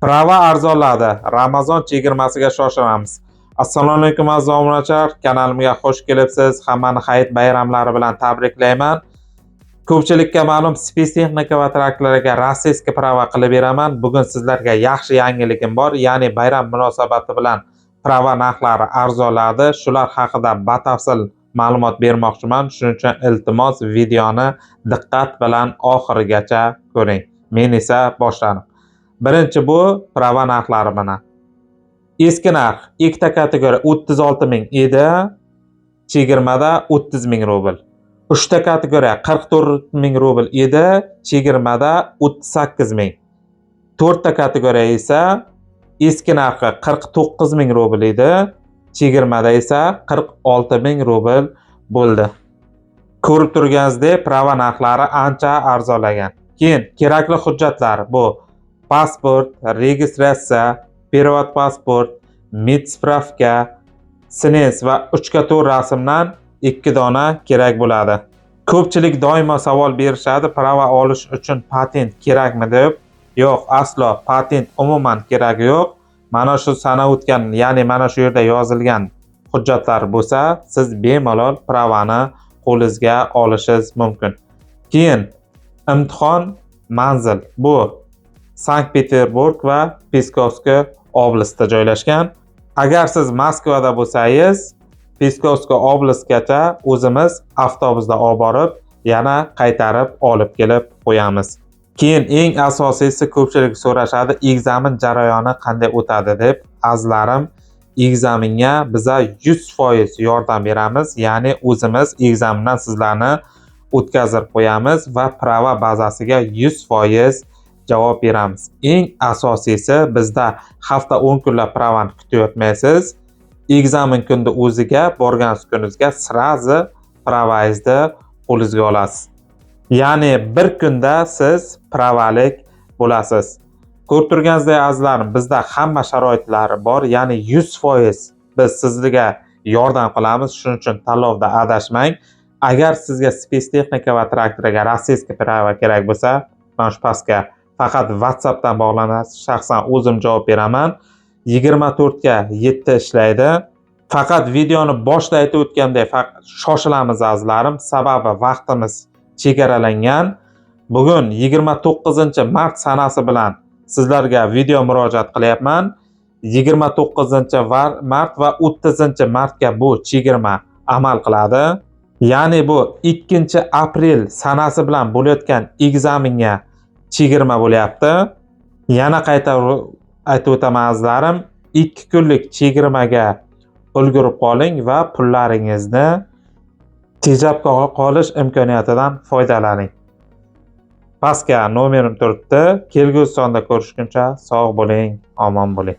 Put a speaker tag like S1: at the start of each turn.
S1: Права arzonladi. Ramazon chegirmasiga shoshilamiz. Assalomu alaykum, aziz obunachilar, kanalimga xush kelibsiz. Hammani hayit bayramlari bilan tabriklayman. Ko'pchilikka ma'lum, спецтехника va traktorlarga российский права qilib beraman. Bugun sizlarga yaxshi yangiligim bor, ya'ni bayram munosabati bilan права narxlari arzonladi. Shular haqida batafsil ma'lumot bermoqchiman. Shuning uchun, iltimos, videoni diqqat bilan oxirigacha ko'ring. Men esa boshlanib. Birinchi bu права narxlari mana. Eski narx ikkita kategoriya 36 ming edi, chegirmada 30 ming rubl. Uchta kategoriya 44 ming rubl edi, chegirmada 38 ming. To'rtta kategoriya esa eski narxi 49 ming rubl edi, chegirmada esa 46 ming rubl bo'ldi. Ko'rib turganingizdek, права narxlari ancha arzonlagan. Keyin kerakli hujjatlar bu pasport, registratsiya, перевод pasport, медсправка, СНИЛС va 3 ga 4 rasmdan 2 dona kerak bo'ladi. Ko'pchilik doimo savol berishadi, права olish uchun patent kerakmi deb. Yo'q, aslo patent umuman keragi yo'q. Mana shu sana o'tgan, ya'ni mana shu yerda yozilgan hujjatlar bo'lsa, siz bemalol права ni qo'lingizga olishingiz mumkin. Keyin imtihon manzil bu Sankt-Peterburg va Pskovskiy oblastda joylashgan. Agar siz Moskvada bo'lsangiz, Pskovskiy oblastgacha o'zimiz avtobusda olib borib, yana qaytarib olib kelib qo'yamiz. Keyin eng asosiysi, ko'pchilik so'rashadi, экзамен jarayoni qanday o'tadi deb. Azizlarim, экзамен ga biza 100% yordam beramiz, ya'ni o'zimiz экзамен dan sizlarni o'tkazib qo'yamiz va права bazasiga 100% javob beramiz. Eng asosiysi, bizda hafta, 10 kunlab права ni kutayotmaysiz. Экзамен kunni o'ziga borgan kuningizga сразу права ngizni qo'lingizga olasiz. Ya'ni bir kunda siz права lik bo'lasiz. Ko'rib turganingizdek, azizlarim, bizda hamma sharoitlar bor, ya'ni 100% biz sizlarga yordam qilamiz. Shuning uchun tanlovda adashmang. Agar sizga спецтехника va traktorga российский права kerak bo'lsa, mana shu pastga faqat WhatsAppdan bog'lanasiz. Shaxsan o'zim javob beraman. 24 ga 7 ishlaydi. Faqat videoni boshida aytib o'tgandek, faqat shoshilamiz, azizlarim, sababi vaqtimiz chegaralangan. Bugun 29 mart sanasi bilan sizlarga video murojaat qilyapman. 29 mart va 30 martga bu chegirma amal qiladi. Ya'ni bu 2 aprel sanasi bilan bo'layotgan экзамен ga chegirma bo'lyapti. Yana qayta aytib o'taman, azizlarim, 2 kunlik chegirmaga ulgurib qoling va pullaringizni tejab qolish imkoniyatidan foydalaning. Pastga nomerim turibdi. Kelgusi sonda ko'rishguncha sog' bo'ling, omon bo'ling.